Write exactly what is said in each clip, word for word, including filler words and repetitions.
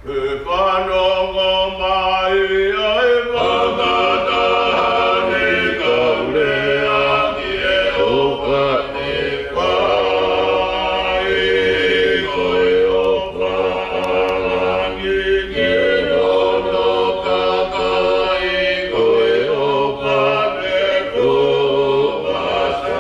Fanongo mai ʻa e fakataha ni, kau lea ki he ʻofa ne fai. Ko e ʻofa ʻa langi ki hono kakai, ko e ʻofa ne kuo ʻofa.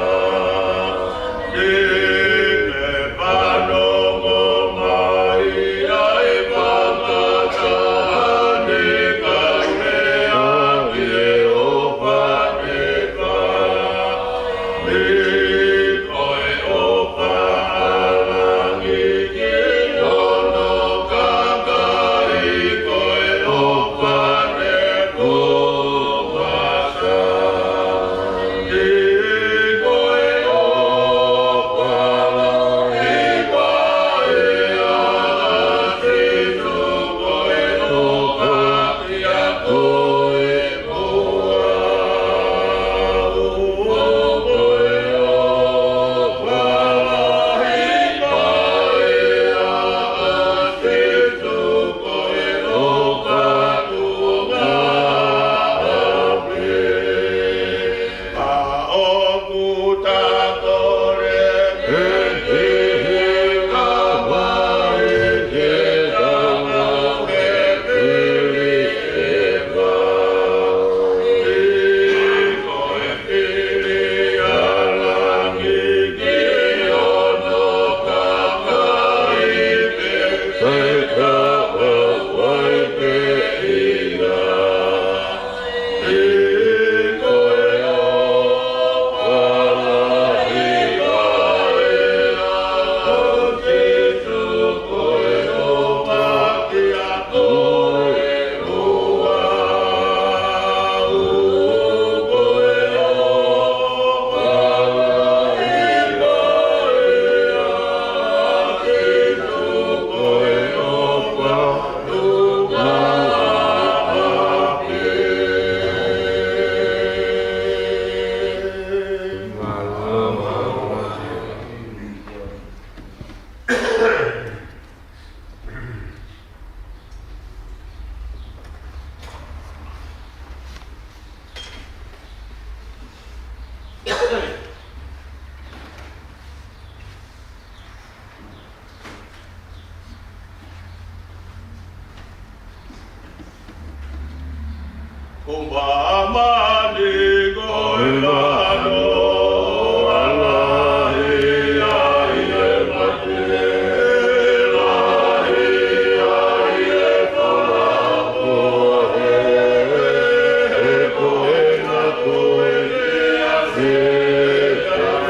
Ko māmani ko e mano, ʻa lahi ai e mate, lahi ai e falaoa, he ko e ngāue ʻa Sētane.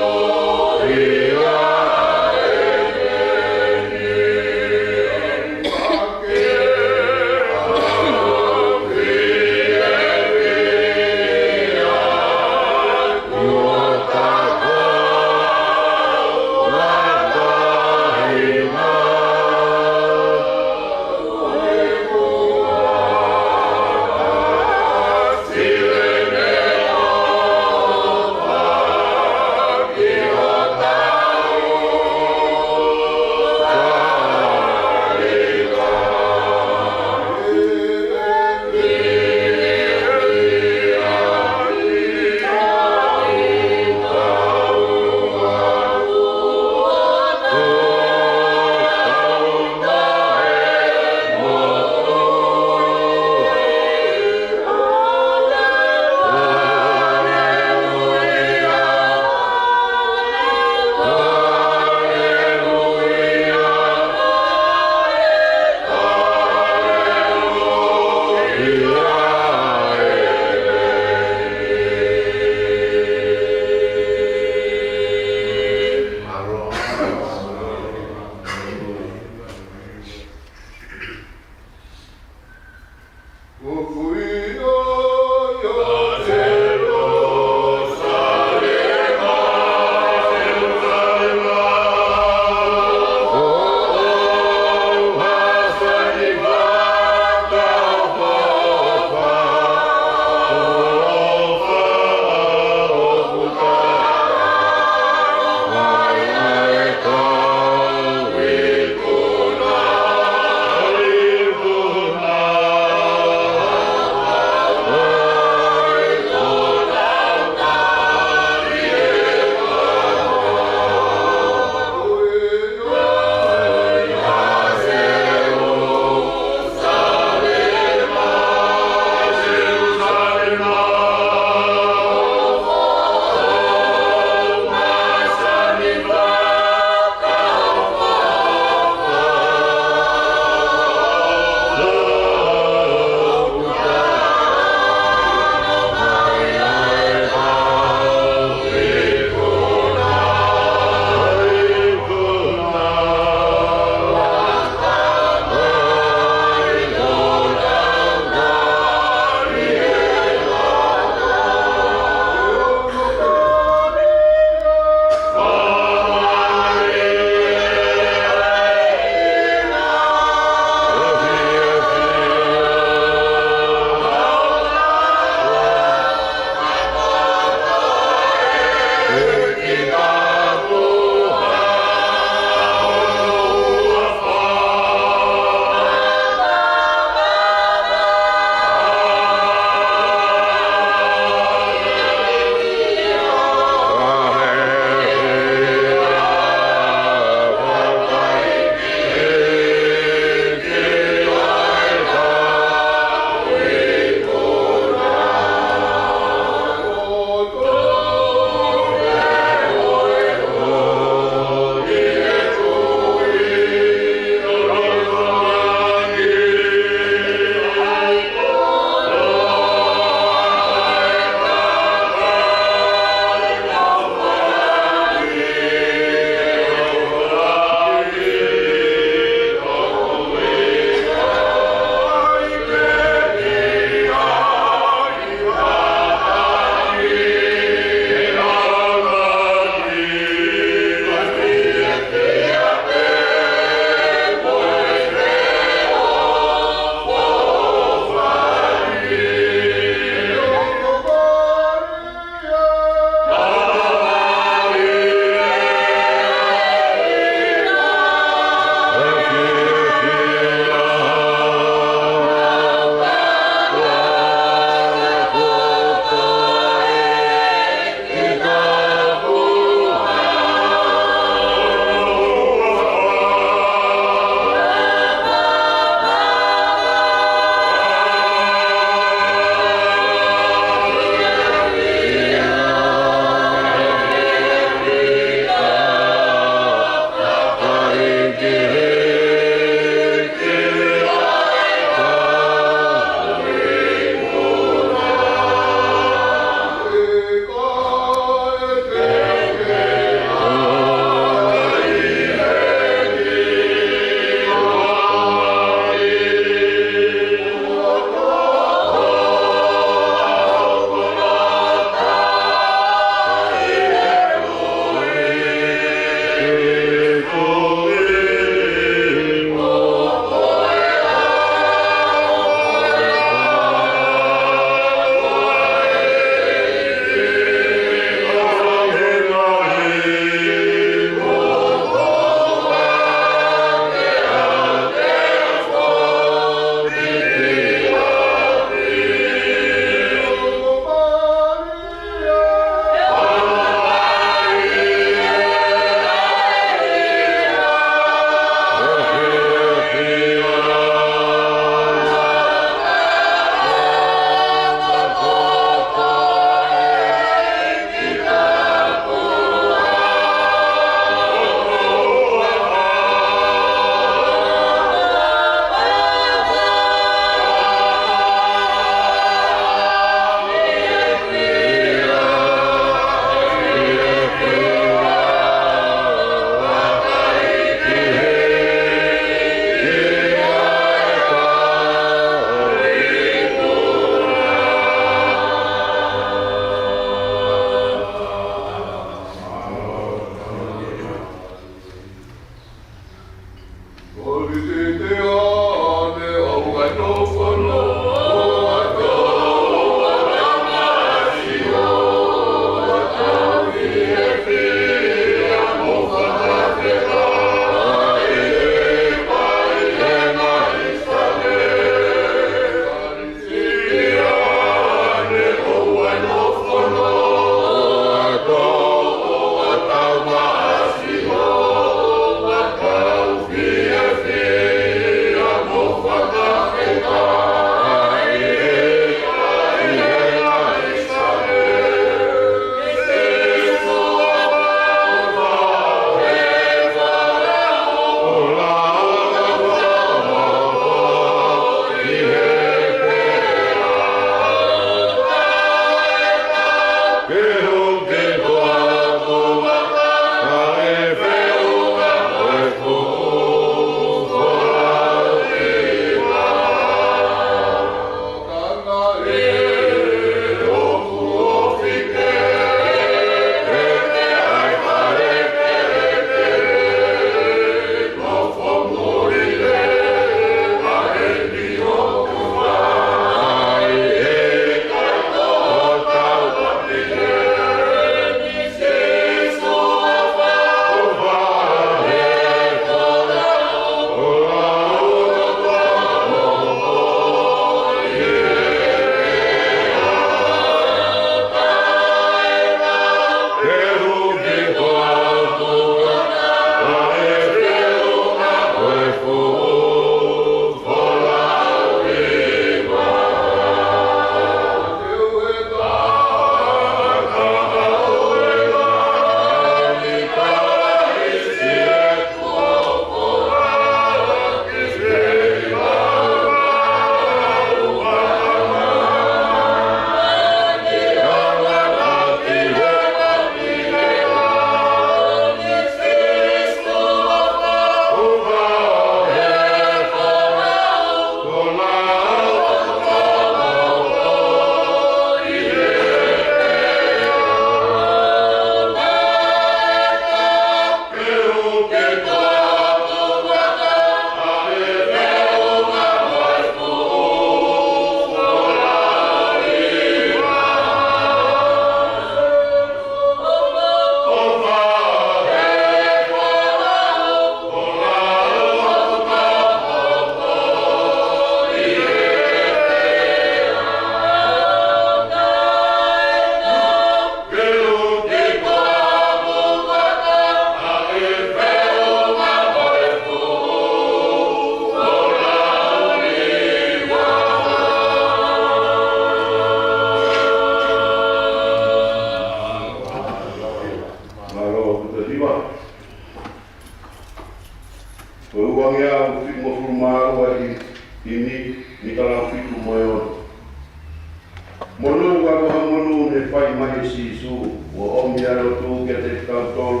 ʻa e lotu kiate kitautolu.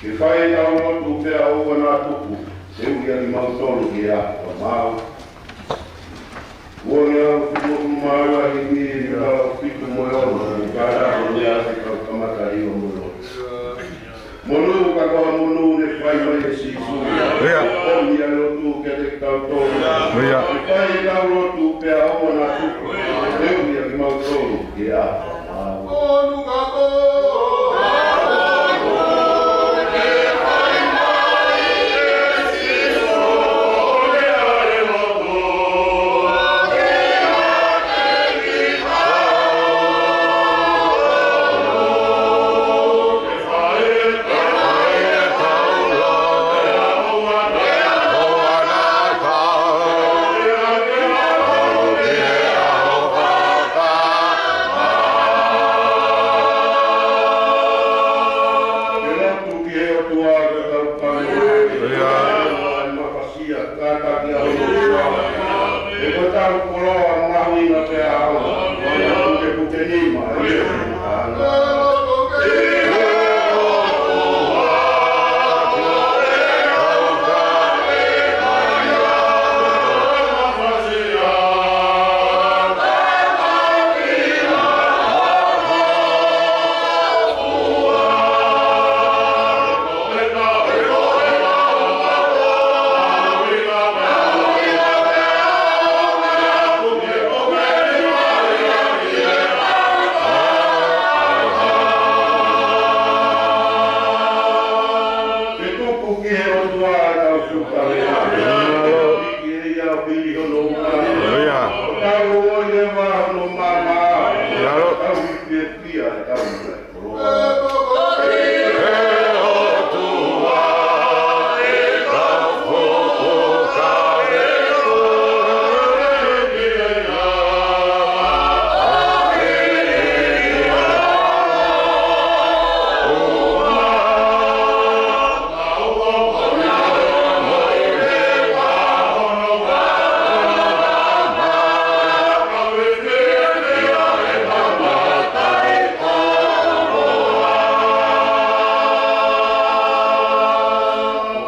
Ke fai ʻetau lotu pea ʻoua naʻa tuku, teuʻi ʻa kimautolu ki he ʻaho ʻo e maau. Ua ngeau fitu ua mā ua, himi ni lau fitu mo e ono, mo e kātaki ni ʻa e kau kamata hiva mo e lotu. Monū ka ko e monū ne fai mai ʻe Sīsū. ʻIo. ʻOmi ʻa e lotu kiate kitautolu. ʻIo. Ke fai ʻetau lotu pea ʻoua naʻa tuku, teuʻi ʻa kimautolu ki he ʻaho ʻo e maau. Ke lotu ki he ʻOtua ʻo e kau tangata. ʻIo. Mafasia, kātaki ʻa e ʻOtua. He ko hotau koloa mahuʻinga pea ʻaonga. Pukepuke nima. Ke tuku ki he ʻOtua ʻa e tau suka. Ke ia pili hono uka. ʻIo. Tau o i leva hono mama. ʻIo. Tau i pia pia tau i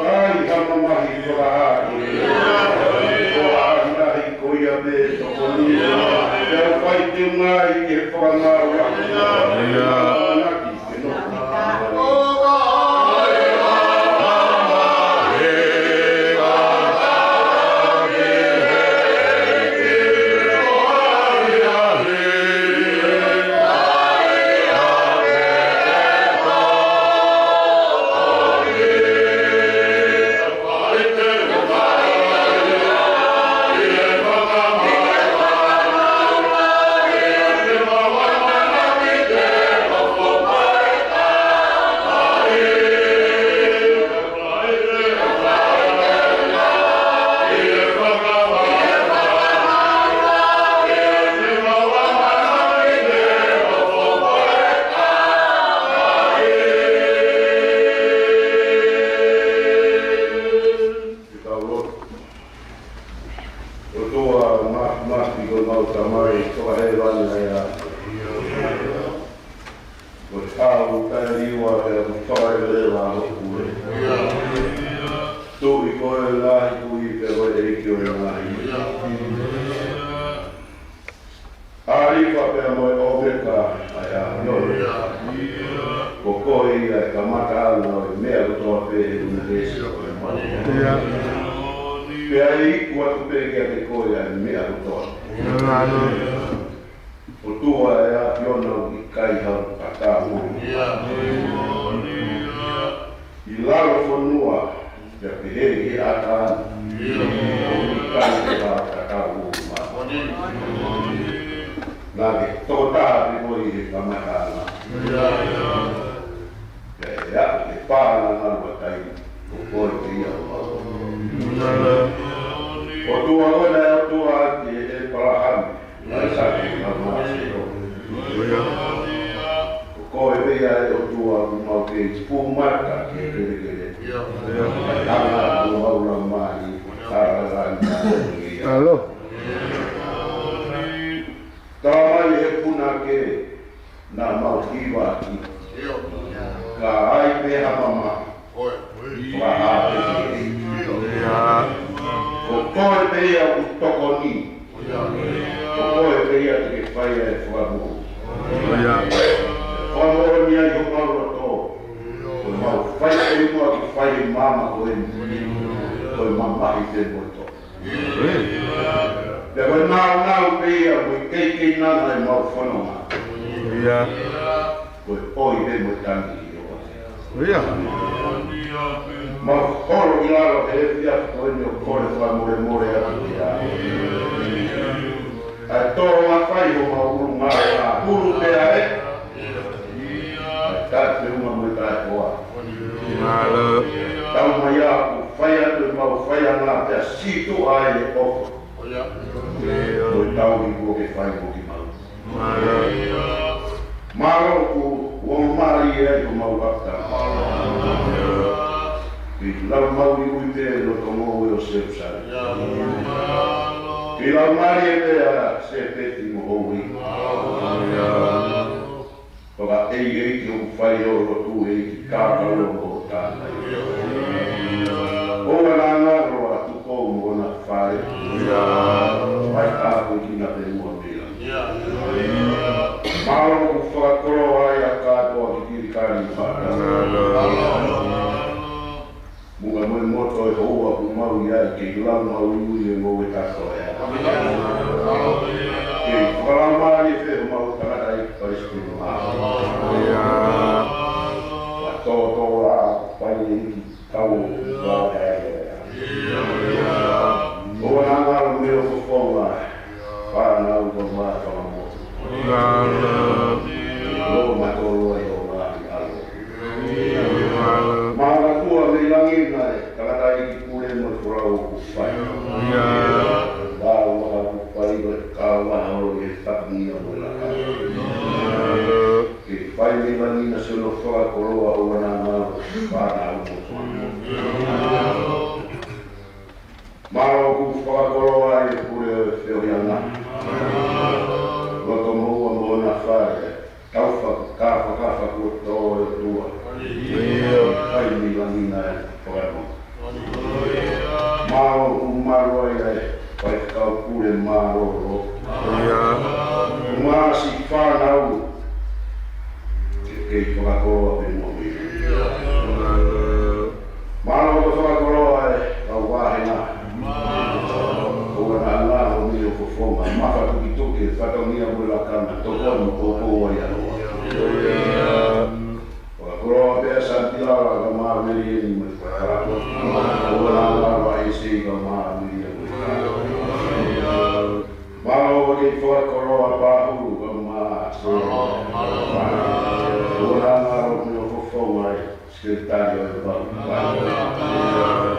Kai ha mamahi fakahā ki he ʻOtua, ko ia pē tokoni. Pea fai te ngai ke fakamaau. ʻIo. Ke tau lotu. ʻOtua Māfimafi, ko homau Tamai fakahēvani ʻa e ʻAlo. Ko e ʻAlo taʻeliua pea ko e Fakamoʻui ʻa hoku ʻEiki. Tuʻi koe ʻo e ngaahi tuʻi pea ko e ʻEiki ʻo e ngaahi ʻeiki. ʻAlifa pea mo e ʻOmeka ʻa e ʻAfiona. Ko koe ia ʻa e kamataʻanga ʻo e meʻa kotoa pē he ʻunivēsi ko e maua. Pea ʻe iku atu pē kiate koe ʻa e meʻa kotoa. ʻOtua ʻa e ʻAfiona, ʻoku ʻikai haʻo tatau. ʻI lalo fonua, pea pehē ki he ʻatā ni, ʻoku ʻikai te tau tatau ʻo ma. Naʻa ke tokotaha pē koe ʻi he kamataʻanga. Pea ʻe aʻu ki he pālangalu ʻa taimi, ko koe pē ia ʻo maua. ʻOtua ʻoku ʻi ai ʻa e ʻOtua ʻa ʻĒpalahame, ʻAisake, mo Mōsese. Ko koe pē ia ʻa e ʻOtua ʻoku mau kei pumata ki he kelekele. ʻIo. Hanga ʻo mau lau mai, ʻa e lau mai. ʻAlo. Tala mai he punake, naʻa mau hiva ʻaki. ʻIo. Mama. Fakahā pē ki he ʻEiki. Ko koe pē ia ʻoku tokoni. Ko koe pē ia te ke fai ʻa e fakamoʻoni. Fakamoʻoni ai homau loto. Ko ʻemau fai ʻe mua ke fai ʻe mama ko eni. Ko e mamahi pē mo e tō. Pea ko e nāunau pē ia mo e keikeinanga ʻemau fononga. Ko e ʻoi pē mo e tangi ʻi he ʻOtua. Mau holo ki lalo he efiafi ko eni ʻo kole fakamolemole atu ki ai. ʻA e tō ʻa fai homau ʻulungaanga hulu pē ʻa e. ʻA e taʻefeʻunga mo e taʻepoa. Tau mai ʻa ʻoku fai atu ʻemau faiʻanga pea sītuʻa ai e ʻofa. Ko e tau ni kuo ke fai mo kimautolu. Mālō ʻoku ongo mālie ai homau ʻapitanga. Ke lau mau i ui pē loto ngoue ʻo Selusalema. Ke lau mālie pē ʻa Sēpeti mo Houʻeiki. Fakaʻeiʻeiki hoku fai ʻo lotu ʻEiki, kākau ʻo mo tānaki. ʻOua naʻa ngalo ʻa Tupou mo hona fale. Mai tāpuekina pē muʻa meia. Mālō ʻoku fakakoloa ai ʻa kātoa ki Kilikali Fata. Muʻa mo e moto ʻo e houa ʻoku mau ʻi ai, ke lau mau i ui e ngoue kātoa ē. Ke fakalaumālie pē homau tangataʻeiki palesiteni. Ka tōtō la fai e iki kau vale ai. ʻOua naʻa ngalo mei ho fofonga, fānau ko ma fanga mo. Lo ma tolo ai o ngaahi alo. Mālō ʻOtua mei langi naʻe, tangataʻeiki pule mo e folau ʻoku fai. Kāuaha ʻoku fai ko e kāuaha ʻo e tapungia mo e laka. Ke fai mei langi naʻe sio ʻo fakakoloa ʻoua naʻa ngalo fānau mo fanga mo. Mālō ʻoku fakakoloa ai e pule ʻo e feohiʻanga. Loto moua mo hona fale. Tau fakakafa kuo tō e ʻOtua. Fai mei langi naʻe fakanonga. Mālō ʻoku malu ai ʻa e faifekau pule mālōlō. Masi fānau. Ke kei fakakoloa pē muʻa mei. Mālō ʻoku fakakoloa e kau vāhenga. ʻOua naʻa ngalo mei ho fofonga, mafatukituki e fatongia mo e lakanga, tokoni poupou ai ʻa e ʻOtua. Fakakoloa pē ʻa Santilala kae ʻumaʻā Melieni mo e fanga. ʻOua naʻa ngalo ʻa ʻEisei kae ʻumaʻā Melieni mo e fanga. Mālō ʻoku kei fakakoloa Pāhulu kae ʻumaʻā Sēleni. ʻOua naʻa ngalo mei ho fofonga e Sekelitali ʻo e Vau.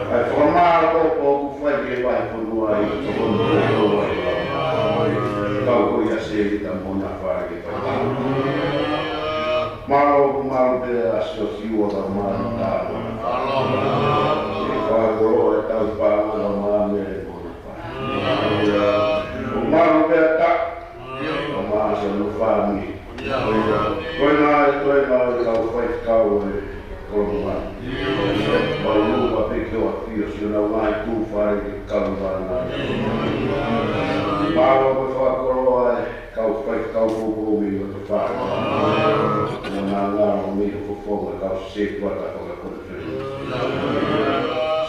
ʻA e fakamālō ʻoku fai ki he vahefonua ʻi he tokoni poupou ai. Kau ko ia Selita mo hona fale ke fai. Mālō ʻoku malu pē ʻa Siosiua kae ʻumaʻā Tāmoa. Ke fakakoloa e tau pānga kae ʻumaʻā Mele mo hona fale. ʻOku malu pē ʻa Ta. Kae ʻumaʻā siʻono fāmili. Ko e ngaahi toenga ʻo e kau faifekau ʻo e Kolomani. Mau lua pē ki hoʻo ʻafio, siʻonau ngaahi tūfale ke kau vana. Mālō ʻoku fakakoloa e kau faifekau poupou mei loto fale. ʻOua naʻa ngalo mei ho fofonga e kau setuata fakakoloa.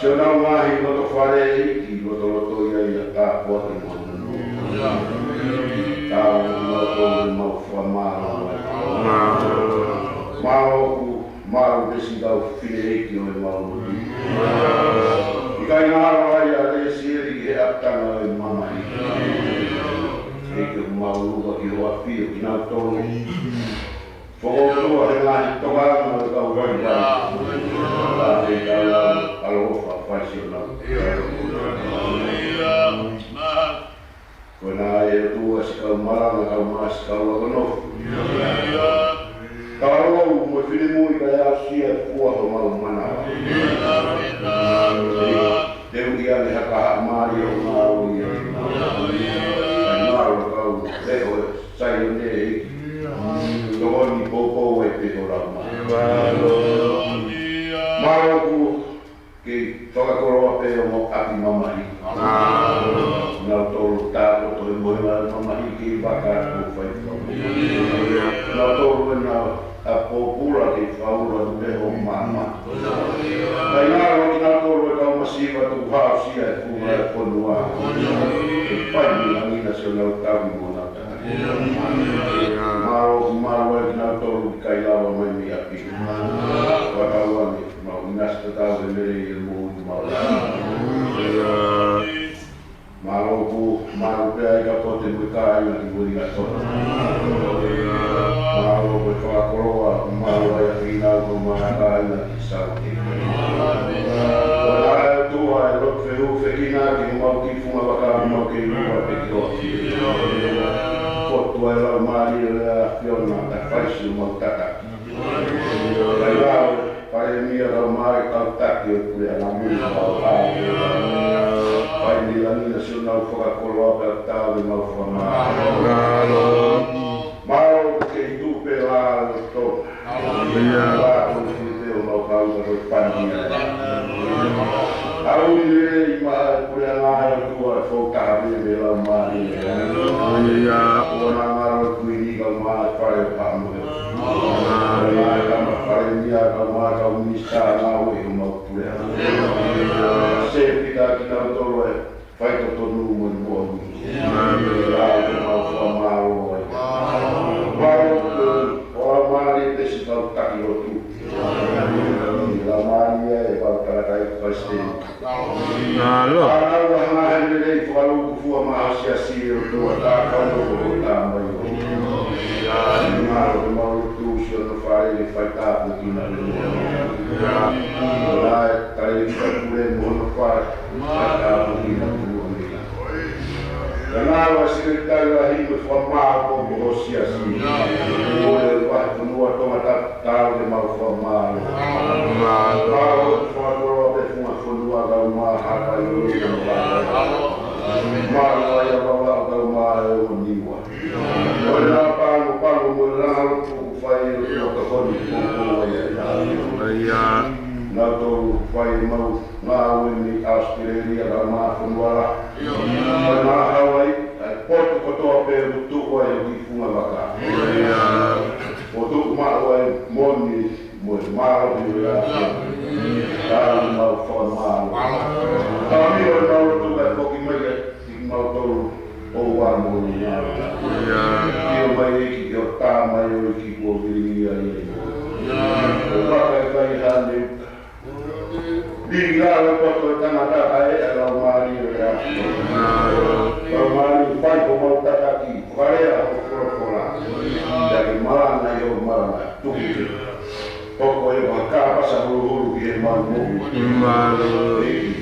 Siʻonau ngaahi loto fale ʻEiki, lotoloto ia ia tāpuaki mo nunu. Tau mau tō mau fakamālō ai. Mālō ʻoku malu pē siʻi kau fefine ʻeiki ʻo e mau lotu. ʻIkai ngalo ai ʻa Lesieli he ʻapitanga ʻo e mamahi. ʻEiki ʻoku mau lua ki hoʻo ʻafio kinautolu. Fokotuʻu ʻa e ngaahi tokanga ʻo e kau vaivai. Ka te tau ʻaloʻofa fai siʻonau. Ko e ngaahi ʻOtua siʻi kau malanga kae ʻumaʻā siʻi kau ako nofo. Ka ʻoku mau finemui kae aʻusia e fua homau manava. Teu ia le hakaha mālie ʻo ngāue ia. Kae ngalo kau leʻo e Saione ʻEiki. Tokoni poupou ai pē ho laumālie. Mālō ʻoku kei fakakoloa pē ʻa e ongo ʻapi mamahi. Mālō. Nautolu tākoto ʻi he mohenga mamahi kei vaka atu ʻo fai fau. Nautolu ʻena ʻa e pōpula kei faula atu pē ho maama. Kae ʻikai ngalo kinautolu ʻa e kau masiva tuku hausia e funga e fonua. Ke fai ni langi na sio nau tavi mo nau tata. Mālō, mālō ʻa kinautolu ʻikai lava mai mei ʻapi. Fakakoloa ni, mau ʻinasi tatau he lelei ʻa e moʻui mau. Mālō ʻoku mālō pē ʻa e ka pote mo e kāinga ki Uelingatoni. Mālō ʻoku fakakoloa, mālō ʻa e finau ko ma kāinga ki Saute. Ko e ʻOtua ʻa e lotu fehūfekina ki homau kiʻi funga vaka ʻoku mau kei lua pē ki ʻapi. Ko e ʻOtua ʻa e Laumālie ʻo e ʻAfiona, ta faisi ʻo mau tataki. Kae lau, Palēmia, kau mai kau taki ʻo e puleʻanga mo e kau ʻāʻau. Fai ni langi na sio nau fakakoloa pea tau ʻi mau fakamālō. Mālō ʻoku kei tuʻu pē lā ʻo tō. Lā ʻo tō pē ʻo mau kau ka ko e pani ia. ʻAlu ni lelei mai e puleʻanga ʻa e ʻOtua ʻe fou taha pē mei he Laumālie. ʻOku na ngalo e Kuini kau mai e fale ʻo Pāmohe. Kau mai e kama Palēmia, kau mai e kau minisitā ngāue ʻi homau puleʻanga. Sēfita kinautolu ʻe faitotonu mo e moʻoni. Mālō. Ka ko e mau fakamālō ai. Mālō ko e Laumālie pē siʻi kau taki lotu. Laumālie ʻa e kau tangataʻeiki palesiteni. Mālō. Ka nau ʻa e ngaahi lelei fakalūkufua maʻa e siasi ʻo e ʻOtua, tā kau ʻo ko tā mai ʻo. Mālō, mālō tuʻusi hono fale ke fai tāpuekina pē mo. Naʻe tali ki ka pule mo hono fale, fai tāpuekina pē mo. Ka nau ʻa e sekelitali lahi mo e fakamālō ko ho siasi. Ko e vahefonua Tonga ta- Tau ke mau fakamālō. Mālō. Mālō, fakakoloa pē funga fonua kau mai Haʻapai ʻo e Tonga. Mālō ʻa e Vavaʻu kau mai ʻo Niua. Ko e langa pago pago mo e langa lotu ʻoku fai ʻo e tokoni ko ko ai ai. ʻAia. Nautolu fai mau ngāue mei ʻAositelēlia kau mai fonua la. Ko e ngā Hawaii, ʻa e potu kotoa pē ʻoku tuʻu ai ʻo ki funga vaka. ʻAia. ʻO tuʻu maʻu ai moni mo e mālohi ʻo e ʻAfiona. Tau mau fakamālō. Tau ʻi ʻo e mau tuʻu ʻa e poki mai ʻa e kimautolu ʻo ua mo ni ngā. ʻIo mai e ki ʻo tā mai ʻo e ki kuo vili ia i e. ʻO vaka e kai hane uta. Lili lalo e poto e tangata kae ʻa e Laumālie ʻo e ʻAfiona. Laumālie fai ko mau tataki, fakalea ho folofola. Ia ke malanga ʻi ho malanga tuku ke. Hoko e vaka pasa huluhulu ʻi he mau moʻui. Mālō. ʻEiki,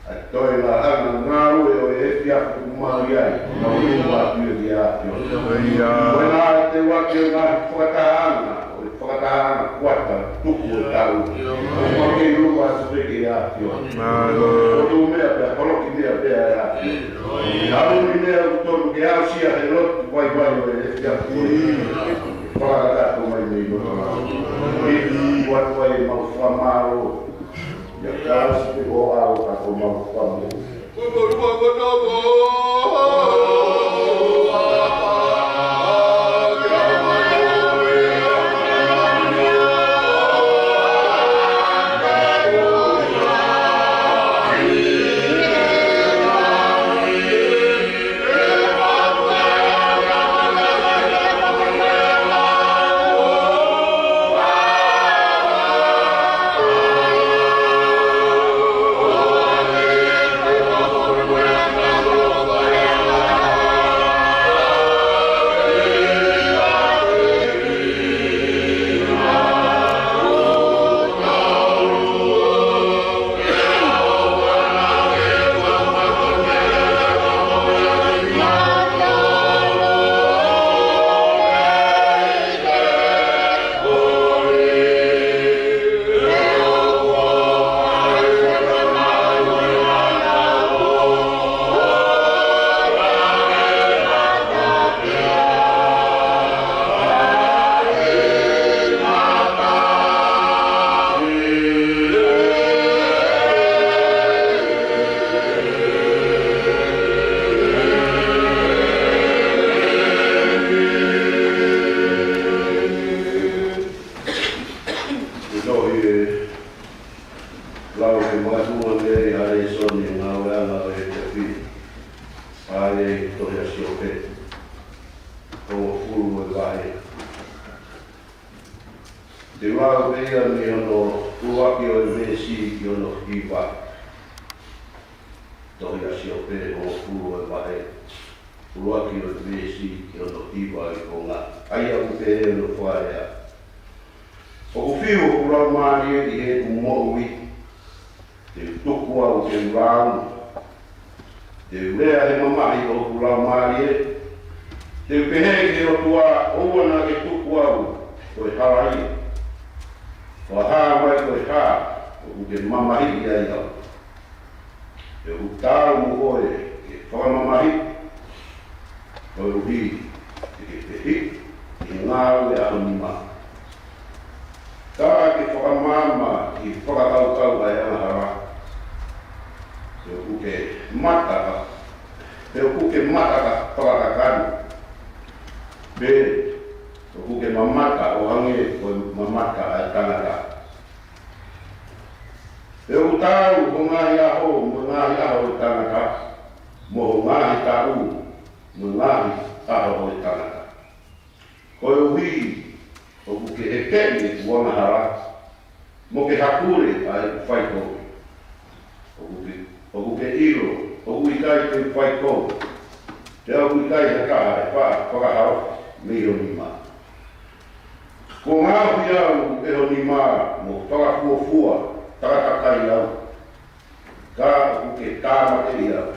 ʻa e toenga ʻa e ngāue ʻo e efiafi ʻoku mau ʻi ai, mau ʻi ʻo atu ʻi he ʻAfiona. ʻAia. Ko e ngaahi teuaki ʻo e ngaahi fakatahaʻanga, ʻo e fakatahaʻanga kuata tuku ʻo tau. ʻO mau kei lua atu pē ki he ʻAfiona. Mālō. ʻO tuʻu meʻa pea holoki meʻa pē ʻa e ʻAfiona. ʻAlu ni meʻa ʻoku tonu ke aʻusia he lotu vaivai ʻo e efiafi. Fakakakato mai mei loto. ʻEiki, ʻoatu ai ʻemau fakamālō. ʻIa Kalaisi pē ko ho ʻAlo ka ko homau Fakamoʻui. Te u lau pē ia mei hono ʻuluaki ʻo e veesi ki hono hiva. Tohi ʻa Siope, hongofulu ʻo e vahe, ʻuluaki ʻo e veesi ki hono hiva ʻi konga. ʻA ia ʻoku pehē hono fakalea: ʻOku fiu hoku laumālie ʻi heʻeku moʻui, te u tuku au ke u lāunga. Te u lea he mamahi ʻo hoku laumālie, te u pehē ki he ʻOtua, ʻoua naʻa ke tuku au, ko e hala ia. Ko e hā mai, ko e hā ʻoku ke mamahiʻi ai au? He ʻoku taau mo koe ke fakamamahiʻi, koeʻuhi te ke fehiʻa ʻi he ngāue ʻa ho nima. Ka ke fakamaama ʻi he fakakaukau ʻa e angahala, he ʻoku ke mata ka, he ʻoku ke mata ka fakakakano, pea ʻoku ke mamata ʻo hangē ko e mamata ʻa e tangata. He ʻoku taau ho ngaahi ʻaho mo e ngaahi ʻaho ʻo e tangata, mo ho ngaahi taʻu mo e ngaahi ʻaho ʻo e tangata. Koeʻuhi ʻoku ke ʻekeʻi ʻeku angahala, mo ke hakule ʻa ʻeku faikovi. ʻOku ke, ʻoku ke ʻilo ʻoku ʻikai te u faikovi, pea ʻoku ʻikai ha taha ʻe fa-, fakahaofi mei ho nima. Kuo ngaohi au ʻe ho nima mo fakafuofua takatakai au. Ka ʻoku ke tāmateʻi au.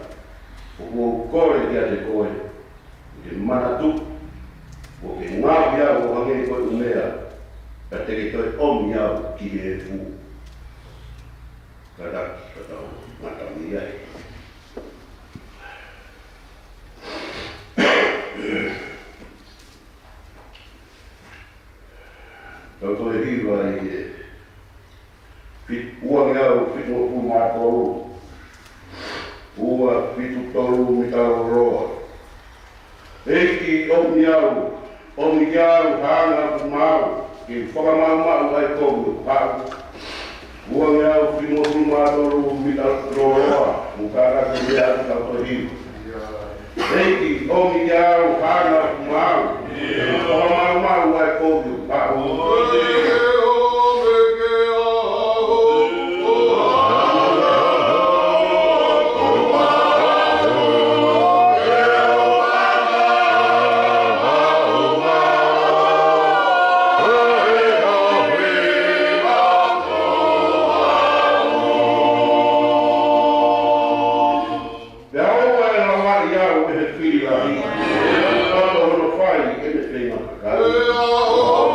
ʻOku ou kole kiate koe, ke manatuʻi, kuo ke ngaohi au ʻo hangē ko e ʻumea, ka te ke toe ʻomi au ki he efu. Kātaki, ka tau ngata mei ai. Tau toe hiva ʻi he fit-, ua ngeau fitungofulu mā tolu. Ua fitu tolu, mita lōloa. ʻEiki, ʻomi au, ʻomi kiate au haʻanga ʻaku maau, ke u fakamaʻumaʻu ʻa e kovi ʻoku haʻu. Ua ngeau fitungofulu mā tolu, mita lōloa, mo kātaki mei ai, tau toe hiva. ʻEiki, ʻomi kiate au haʻanga ʻaku maau, ke u fakamaʻumaʻu ʻa e kovi ʻoku haʻu. Pea ʻoua ʻe lavaʻi au ʻe he fili lahi, ʻo hono fai ʻene feinga kakai.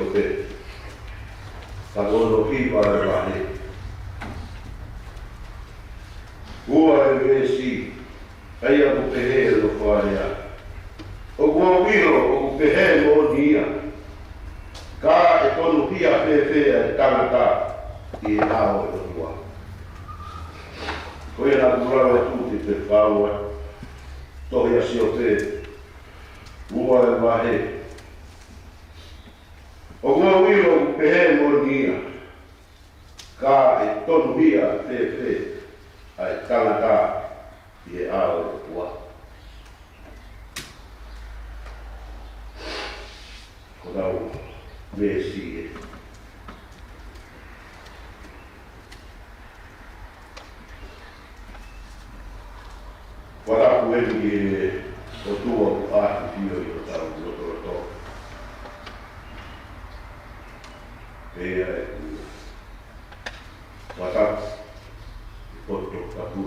Siope, ka ko hono hiva e vahe. Ua e veesi, ʻa ia ʻoku pehē ʻe he fakalea: ʻOku ou ʻilo ʻoku pehē moʻoni ia, ka ʻe tonuhia fēfē ʻa e tangata ʻi he ʻao ʻo e ʻOtua. Ko ia naʻa ku lave atu ki he fekau ʻa e tohi ʻa Siope, ua e vahe. ʻOku ou ʻilo ʻoku pehē moʻoni ia, ka ʻe tonuhia fēfē ʻa e tangata ʻi he ʻao ʻo e ʻOtua. Ko ʻetau veesi ē. Fakatapu eni ki he ʻOtua ʻoku ʻafio ʻi hotau lotolotonga. Pea ʻoku fakatapu ki he poto tapu,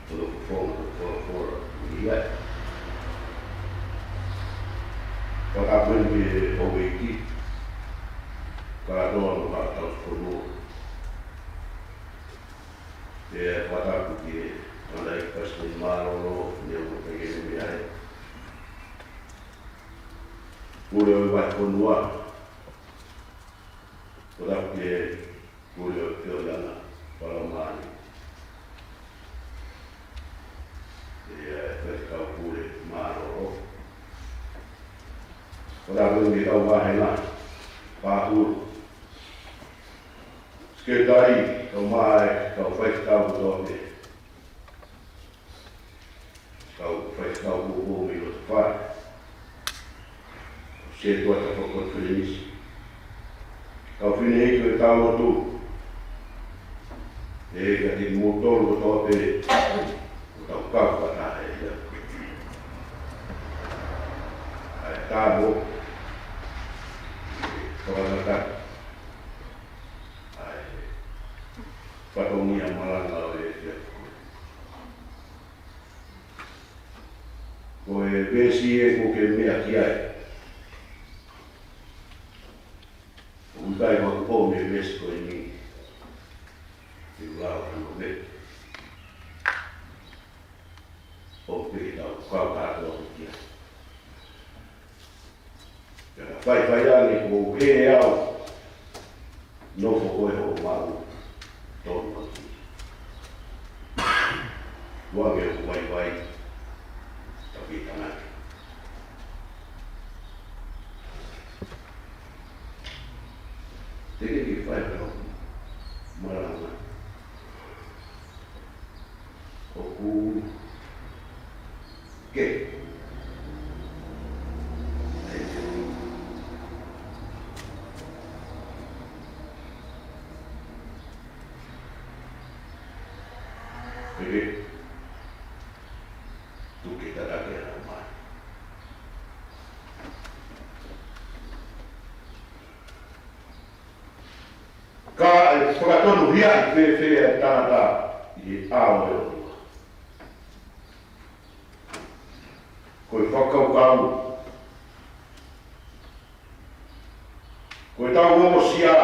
ʻo e fofonga ʻo e folofola ʻi ai. Fakatapu eni ki he houʻeiki, kātoa mo e kau tauhi fonua. Pea fakatapu ki he tangataʻeiki palesiteni mālōlō, neongo pē ʻene meʻa ai. Pule ʻo e vahefonua. Fakatapu ki he pule ʻo e feohiʻanga palomani. Pea faifekau pule mālōlō. Fakatapu ki he kau vāhenga, pāhulu, sekelitali, kau mai, kau faifekau kotoa pē. Kau faifekau kuo ʻomi ʻi loto fale. Sētuata Fakakonifelenisi. Kau fineʻeiki ʻo e tau lotu. ʻE ka te mou tolu kotoa pē, ʻo tau kau fakataha ia. ʻA e tau mo. Fakataha. ʻA e fatongia malanga ʻo e efiafi ko ē. Ko e veesi ē ʻoku ke meʻa ki ai. ʻOku ʻikai ko ʻeku ʻomi e veesi ko eni ke u lau hano me. ʻOku pehē ʻetau kau kātoa ki ai. Pea ka faifai ange kuo u hē au, nofo koe hoʻo maʻu tonu ʻaki. Tuʻu ange hoku vaivai, tau kei tangata. Te ke ke fai ʻa e malanga. ʻOku ke. Peke. Tuku ke tataki ʻa e lau mai. Ka ʻe fakatonuhiaʻi fēfē ʻa e tangata ʻi he ʻao ʻo e ʻOtua. Ko e fakakaukau, ko ʻetau ongosia,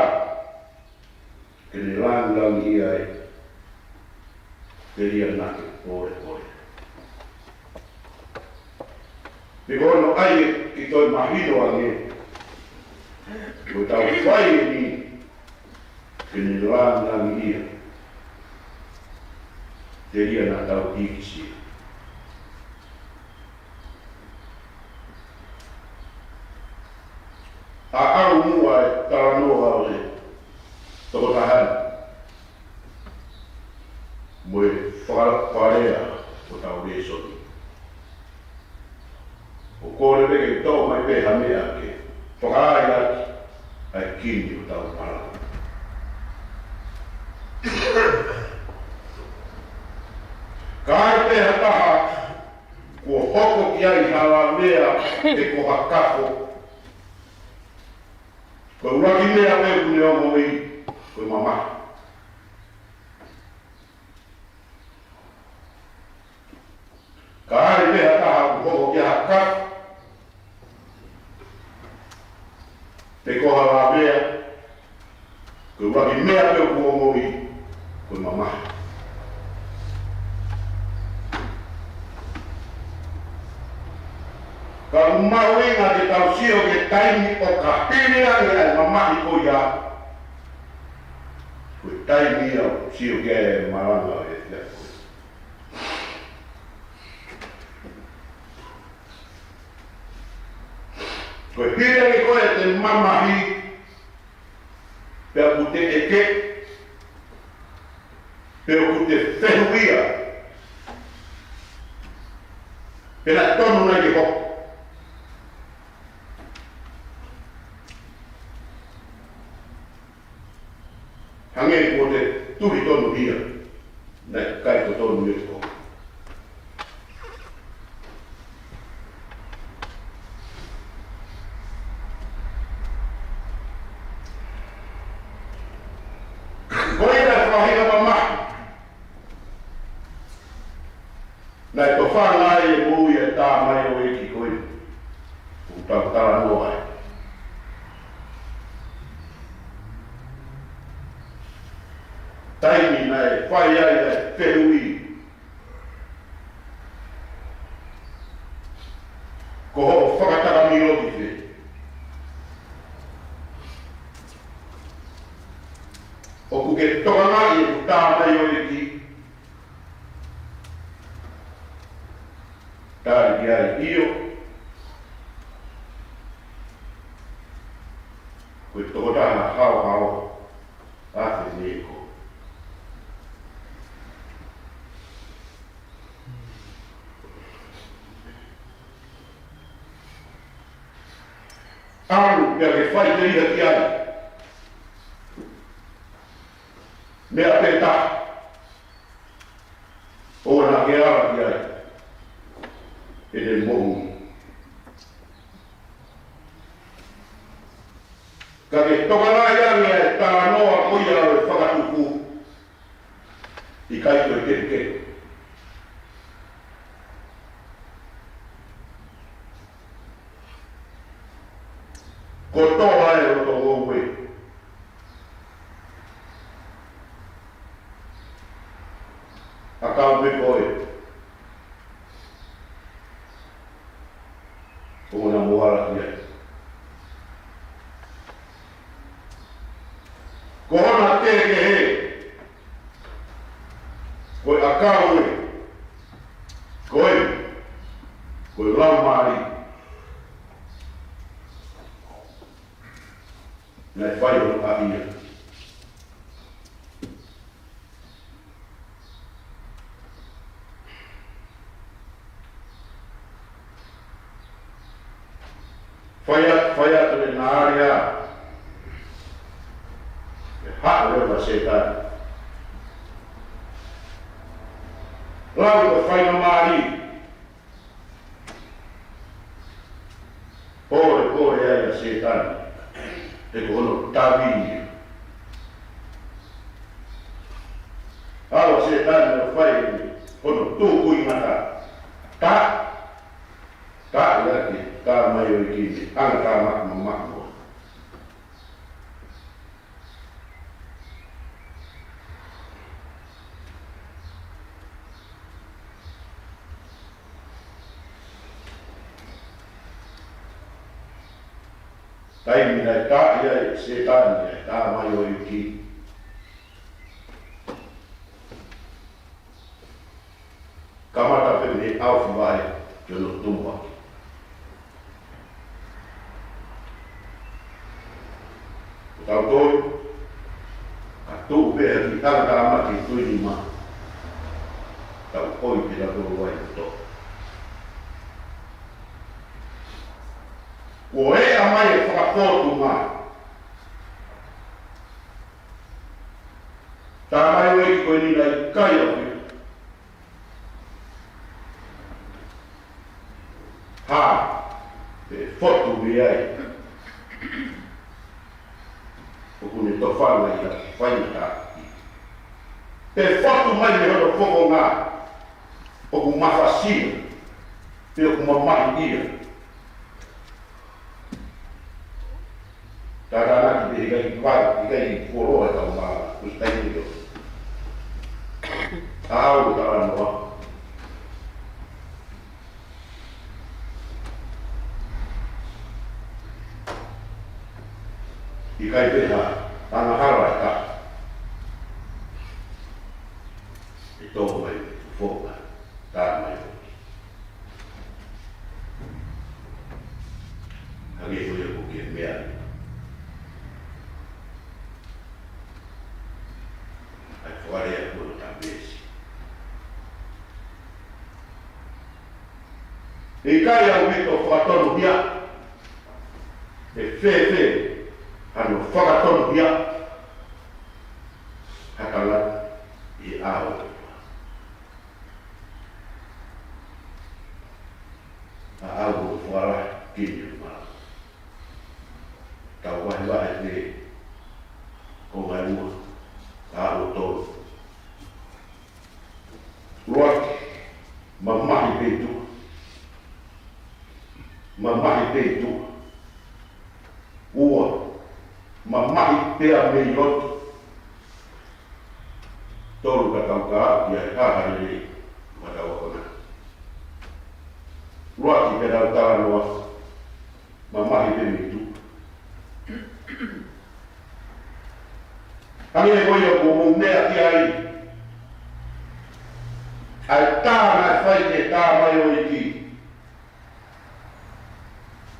ke ne langilangiʻia ai, telia naʻa ke polepole. Pe ko hono ʻai ke toe mahino ange, ko ʻetau fai eni, ke ne langilangiʻia, telia naʻa tau hīkisia. ʻAʻau muʻa e talanoa ʻo e tokotaha ni mo e faka-, fakalea ʻo ʻetau lēsoni. ʻOku ou kole pē ke toʻo mai pē ha meʻa ke fakalahi ʻaki ʻa e kini ʻo ʻetau malanga. Ka ai pē ha taha kuo hoko ki ai ha lavea pe ko ha kafo, ko e ʻuluaki meʻa pē ʻoku ne ongoʻi, ko e mamahi. Ka ai pē ha taha ʻoku hoko ki ai ha kafo, pe Ko ha lavea, ko e ʻuluaki meʻa pē ʻoku ongoʻi, ko e mamahi. Ka ʻoku mahuʻinga ke tau sio ki he taimi ʻoka hili ange ai e mamahi ko ia, ko e taimi ia ʻoku sio ki ai e malanga ʻo e efiafi ko eni. Ko e hili ange ko ē ʻete mamahi, pea ʻoku te ʻeke, pea ʻoku te fehuʻia, pe naʻe tonu nai ke hoko. Hangē kuo te tuli tonuhia, naʻe ʻikai totonu ia ke hoko. Ko ia e faʻahinga mamahi naʻe tofanga ai e moʻui ʻa e tamaioʻeiki ko eni ʻoku tau talanoa ai. Taimi naʻe fai ai ʻa e fehuʻi, ko hoʻo fakatakamilo ki fē? ʻOku ke tokangaʻi ʻeku tamaioʻeiki? Tali ki ai, ʻio. Ko e tokotaha haohaoa, afe ni ko. ʻAlu pea ke fai te ia ki ai. Meʻa pē taha ʻoua naʻa ke ala ki ai, ʻene moʻui. Ka ke tokangaʻi ange ʻa e talanoa ko ia ʻo e fakatupu, ʻikai ko e kehekehe. Kotoa e loto ngoue. ʻAkau pē koe. ʻOua naʻa mo ala ki ai. Ko hona kehekehe, ko e ʻakau ē, ko e, ko e laumālie. Naʻe fai hono ʻaʻia. Fai atu, fai atu ʻe Nālia, ʻe haʻu leva ʻa Sētane. Lau ko e faingamālie. Pole, pole ai ʻa Sētane. He ko hono tavi ia. ʻAlu ʻa Sētane ʻo fai hono tukuingata. Ta, ta ia ke tamaioʻeiki, anga tāmaki mamahi. Taimi naʻe taaʻi ai ʻe Sētane ʻa e tamaioʻeiki, kamata pē mei he ʻaufuvaʻe ki hono tumuʻaki. Ko tautolu, ka tuʻu pē ha kiʻi anga tāmaki tuʻi nima, tau ʻoi pē tautolu ai ʻo toʻo. Kuo ʻea mai e fakafōtunga. Tamaioʻeiki ko eni naʻe ʻikai ʻaupito ha, pe fotu mei ai. ʻOku ne tofanga ʻi ha faingataʻa. Pe fotu mai mei hono fofonga ʻoku mafasia, pe ʻoku mamahiʻia. Tātānaki pē, ʻikai ke fai, ʻikai ke fuoloa e tau mā, kusi tai ni o. ʻA au talanoa. ʻIkai pē ha angahala ʻe taha ʻe tō mai, foka, tā mai. Hangē ko ia ko e meʻa ʻa e fakalea ko e tapeesi. ʻIkai ʻaupito fakatonuhia, ʻe fēfē hano fakatonuhia ha tangata ʻi he ʻao ʻo e ʻOtua. ʻA au ʻo fakalahi ki he mā. Tau vahevahe pē konga ua, ʻa ʻo tolu. ʻUluaki, mamahi pē ʻi tuʻa. Mamahi pē ʻi tuʻa. Ua, mamahi pea mei loto. Tolu, ka tau ka ia e haha lelei, ka tau akona. ʻUluaki, pea tau talanoa, mamahi pē mei tuʻa. Hangē ko ia kuo mou meʻa ki ai, ʻa e tā naʻe fai ki he tamaioʻeiki,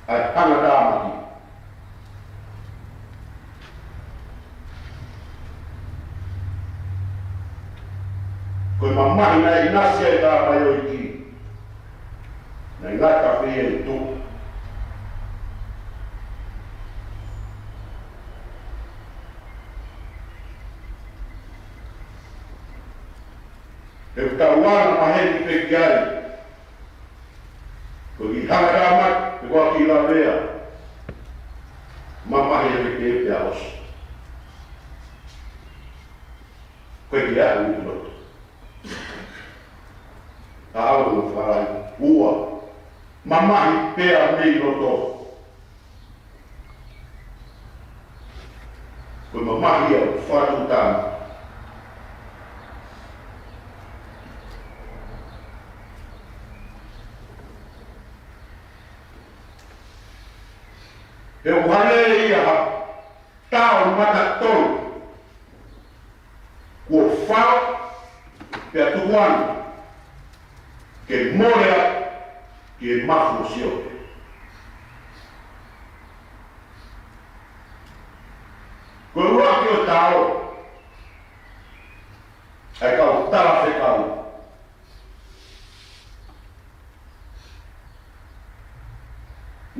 ʻa e hanga tāmaki. Ko e mamahi naʻe ʻinasi ai e tamaioʻeiki, naʻe ngata pē ia ʻi tuʻa. He ʻoku tau anga maheni pē ki ai, ko e kiʻi hanga tāmaki, pe ko e kiʻi lavea, mamahi ʻa e ke pea ʻosi. Ko e kiʻi aʻu ʻi loto. ʻA au ʻo fai, ua, mamahi pea mei loto. Ko e mamahi ʻa e fakatuʻutāmaki. He ʻoku hangē ia ha tao matatolu kuo fao pea tuku ange ke mole atu ki he mafu ʻo siope. Ko e ʻuluaki ʻo e tao, ʻa e kau talafekau.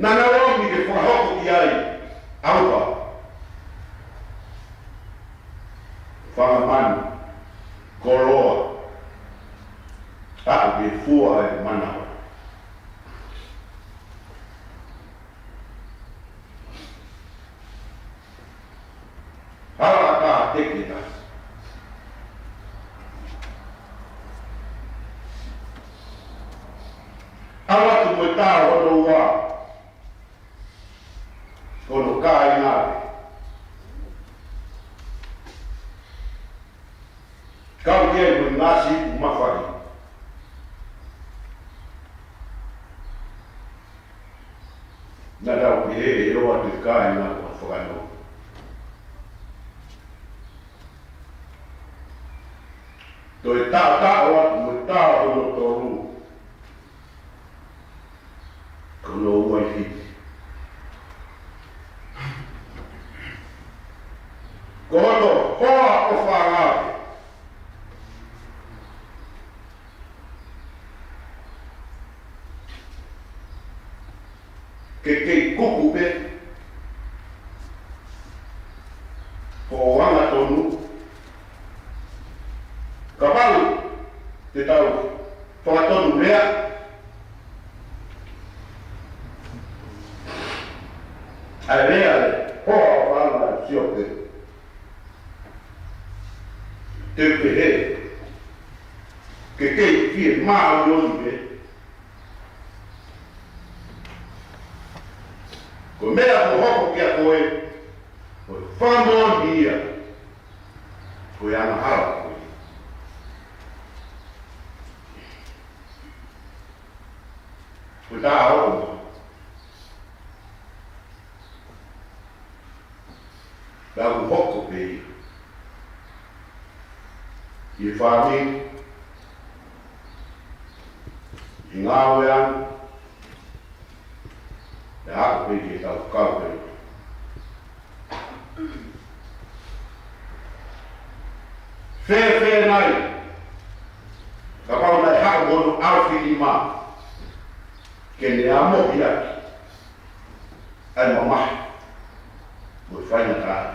Naʻa nau ō mai ke fakahoko ki ai ʻauha, fanga manu, koloa, ʻa ʻoku fua e manava. Hala ʻa e teke ʻe taha. ʻAlu atu mo e tao hono ua, ko hono kāinga. Kau ki ai mo e ngaahi ipu mafai. Naʻa tau pehē ʻe ʻoatu e kāinga ko ha fakanonga. Toe taʻotaʻo atu mo e tao hono tolu, ko hono uaifi. Ko hoto hoa ʻofaʻanga pē. Ke kei kuku pē hoʻo angatonu. Kapau te tau fakatonu lea, ʻa e lea ʻa e hoa ʻofaʻanga siope, te u pehē ke kei fiemāʻoniʻoni pē. Ko e meʻa kuo hoko kiate koe, Ko e fakamoʻoni ia, ko e angahala ko ia. Ko e taʻu ʻe taha, pea ʻoku hoko pē ia ʻi he fāmili, ʻi he ngāue ʻana, pea aʻu pē ki heʻetau kau pē. Fēfē nai kapau naʻe haʻu mo hono ʻaofilinima ke ne amohi ʻaki ʻa e mamahi mo e faingataʻa?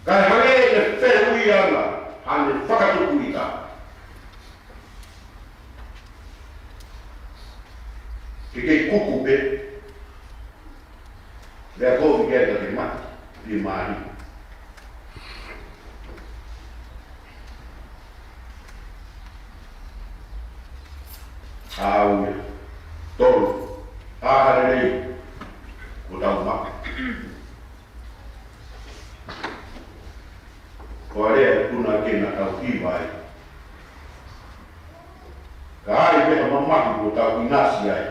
Kae hangē ʻene fehuʻi ʻana, haʻane fakatupu ʻita, ke kei kuku pē, lea kovi ke ka ke mate, pea mali. ʻAu ia, tolu, ʻa e lelei, ko tau mate. Ko e lea ʻoku na ke na tau hiva ai. Ka ai pē ha mamahi kuo tau ʻinasi ai,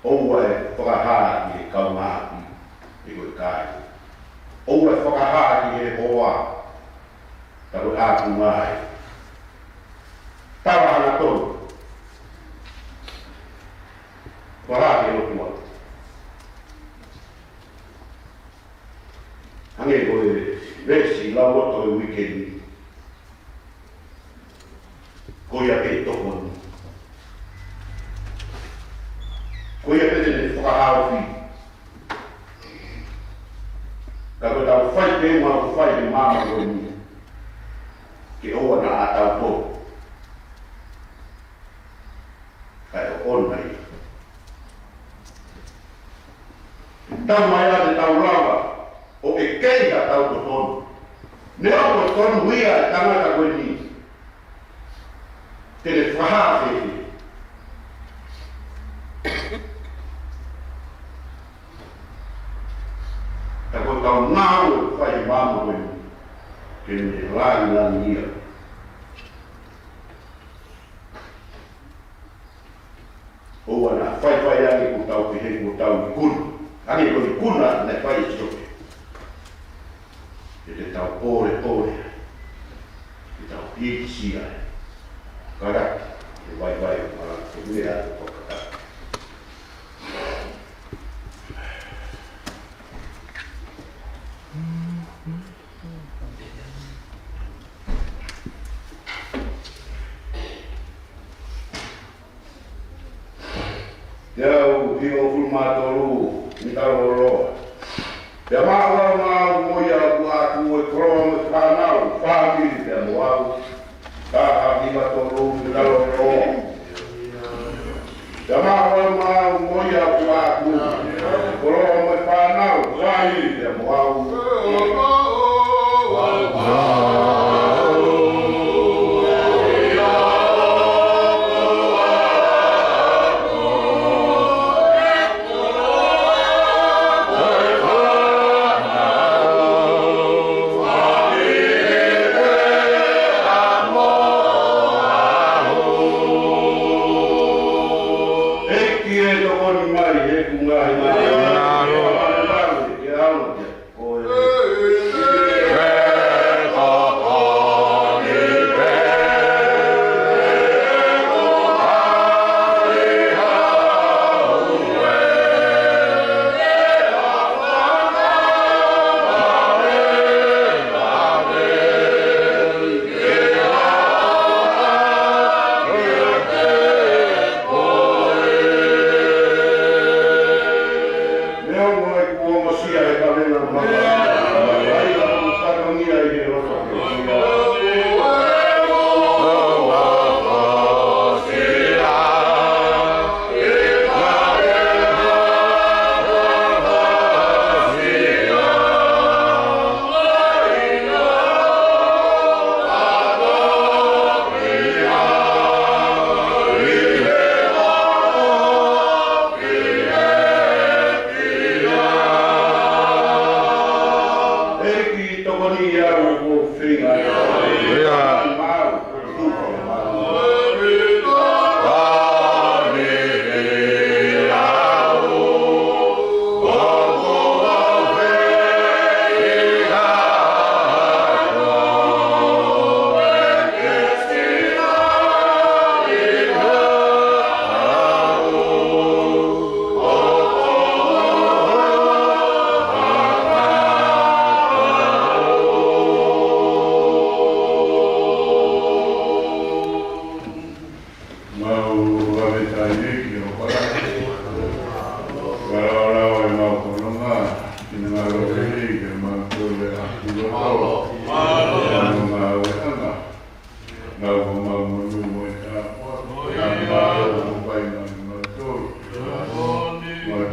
ʻoua ʻe fakahā ki he kaungāʻapi, ʻe ko e kāinga. ʻOua ʻe fakahā ki he hoa, ka ko e ʻapi ngai. Tala hangatonu. Fakahā ki he ʻOtua. Hangē ko e veesi lau ʻo e uike ni. Ko ia pē tokoni. Ko ia pē te ne fakahaofi. Ka ko ʻetau fai pē ʻoku fai he māmani ko eni, ke ʻoua naʻa tau tō. Kae ʻoʻona ia. Tau mai ʻa te tau lava ʻo ʻekei ʻa tau totonu. Neongo tonu ia e tangata ko eni, te ne fakahā fēfē. Ka ko ʻetau ngāue ʻoku fai he māmani ko eni, ke ne langilangiʻia. ʻOua naʻa faifai ange kuo tau pehē kuo tau ikuna. Hangē ko e ikuna naʻe fai ʻe Siope. Ke te tau pōlepole ai. Ke tau hīkisia ai. Kalaki, ke vaivai ʻo malanga ko e meʻa ʻoku fakataki. Teau hivangofulu mā tolu, mita lolo. Pea maʻu ʻa e ngaahi moʻui ʻa e ʻOtua ʻa e koloa mo e fānau, fāmili pea mo au. Taha hiva tolu, mita lolo. Pea maʻu ʻa e ngaahi moʻui ʻa e ʻOtua ʻa e koloa mo e fānau, fāmili pea mo au. ʻEiki ē, tokoni mai he kuo ngaahi ngāue. Ke ʻalu ke ko e Neongo ʻeku ongosia he kavenga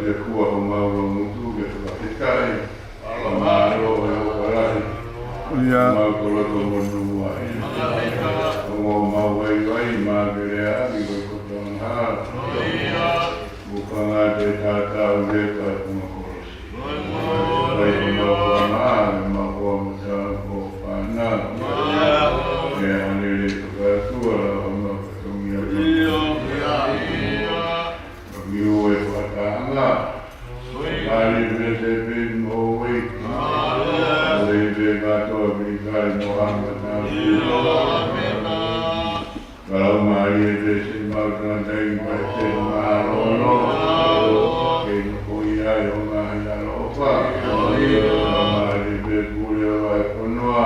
Ke fua homau loungutu ke fakafetaʻi. Mālō e ʻofa lahi. ʻIo. Mau koloa mo nua. Ongo mau vaivai ma ke lea ki ko e kotoa hala. Mo ka ngata e tatau le ka kuma kolosi. Vai homau fua ma, mau fua mo tau ko fana. Ke ʻanele ka tua la homau fatongia. Miu e fakatātā. Mālie pē se pē mo e. Mālie pē kātoa pē kai mo hanga tā. Kau mālie pē se mau tangata i pai te mālōlō. Ke nofo ia ʻi ho ngaahi ʻaloʻofa. Mālie pē pule ʻo e fonua.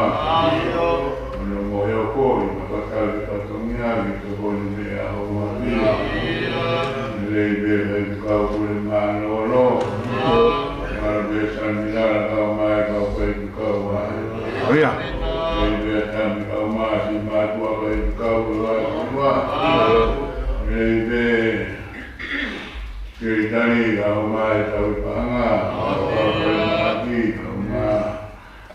Ono mo e ʻofa ʻi ma fakau ke fatongia ke tokoni mei a ho mafia. Lei pē ʻi kau pule mālōlō. Mālie pē Sanila kau mai kau pē ʻi kau ai. ʻIo. Lei pē Tami kau mai si mātuʻa pē ʻi kau ai. Lei pē Sekelitali kau mai tau i panga. Kau pē Maki kau mai.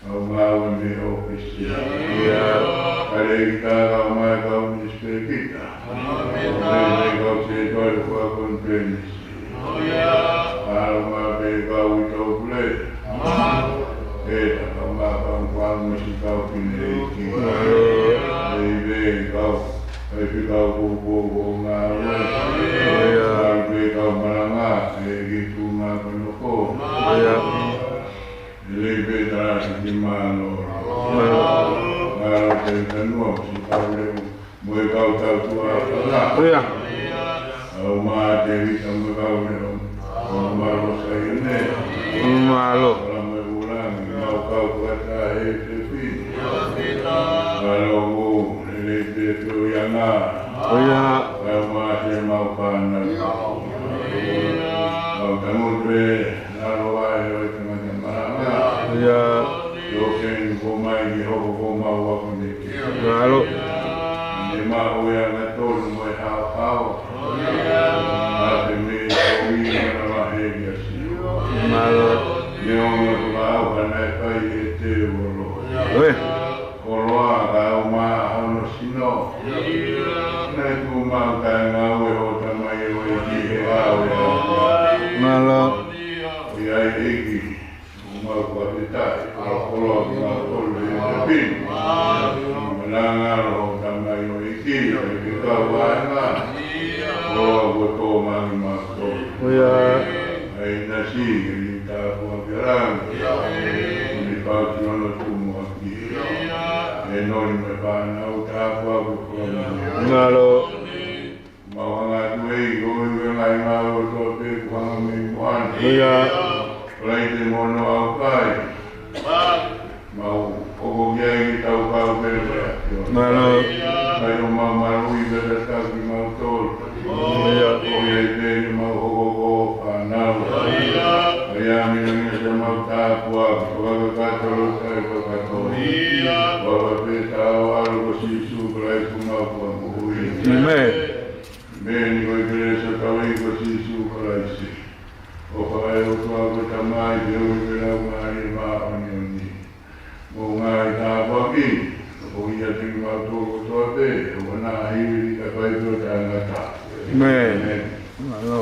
Kau mai ʻo mei ʻōfisi. ʻIo. Kale i ka kau mai kau minisipēkita. Kau mai kau sētuata kau konifelenisi. Kau mai pē kau ʻi tau pule. ʻE ta kau mai kau kau misi kau fineʻeiki. ʻE pē kau. ʻE pē kau koukou ko ngāue. ʻIo. Kau pē kau malanga. ʻE ki tu ngā panoko. ʻIo. Lei pē tala si ki mālō. Mālō. Mālō te tanua si kau leo. Mo e kau tau tua pala. ʻIo. Au mā te vita mo e kau leo. Au mālō Saione. Mālō. Ala mo e ulangi, mau kau kuata e te pini. Mālō mo, lei pē pē o ianga. ʻIo. Au mā te mau pana. Au tangu te. Nalo ai o e tangata malanga. ʻIo. Yo ken ko mai ni ho ko mau aku ni. Mālō. Ne ma o ia na tolu mo e hao hao. A te me ko i na ma he ia si. Mālō. Ne o na ko au ana e kai e te olo. ʻOe. Koloa ka au ma hono sino. Na e tu mau tae ngāue ho tamai o e ki he au e au. Mālō. ʻOi ai e ki. Mau fakafetaʻi, koloa mau kolo e te pini. Malanga lo tamai o e ki, e ke kau ai ma. Koloa ko tō mangi mau tō. ʻIo. Ai na si, e ni tāpua ke rang. Ni pau ki ono tumu aki. E noni me pānau tāpua ke koloa. Mālō. Mau hanga atu e i ko i ke ngai mau o tō te kuhanga mei moana. ʻIo. Lai te mono au kai. Mau hoko ki ai ki tau kau pele pele. Mālō. Kai o mau malu i pele taki mau tō. ʻIo. Ko i ai pele mau hoko ko whanau. ʻIo. Ai a mina mina te mau tāpua. Ko ka ka tolo kai ko ka tolo. ʻIo. Ko ka pe tau alo ko Sīsū Kalaisi ko mau ko Amen. Amen. Ko e kelesi ʻa hotau ʻEiki ko Sīsū Kalaisi. ʻOfa ʻa e ʻOtua ko e Tamai, feohi mo e Laumālie Māʻoniʻoni. Mo e ngaahi tāpuaki, ʻo ia te mau tō kotoa pē, ʻo na hivi ka pai pē ʻo taʻengata. Amen. Amen. Mālō.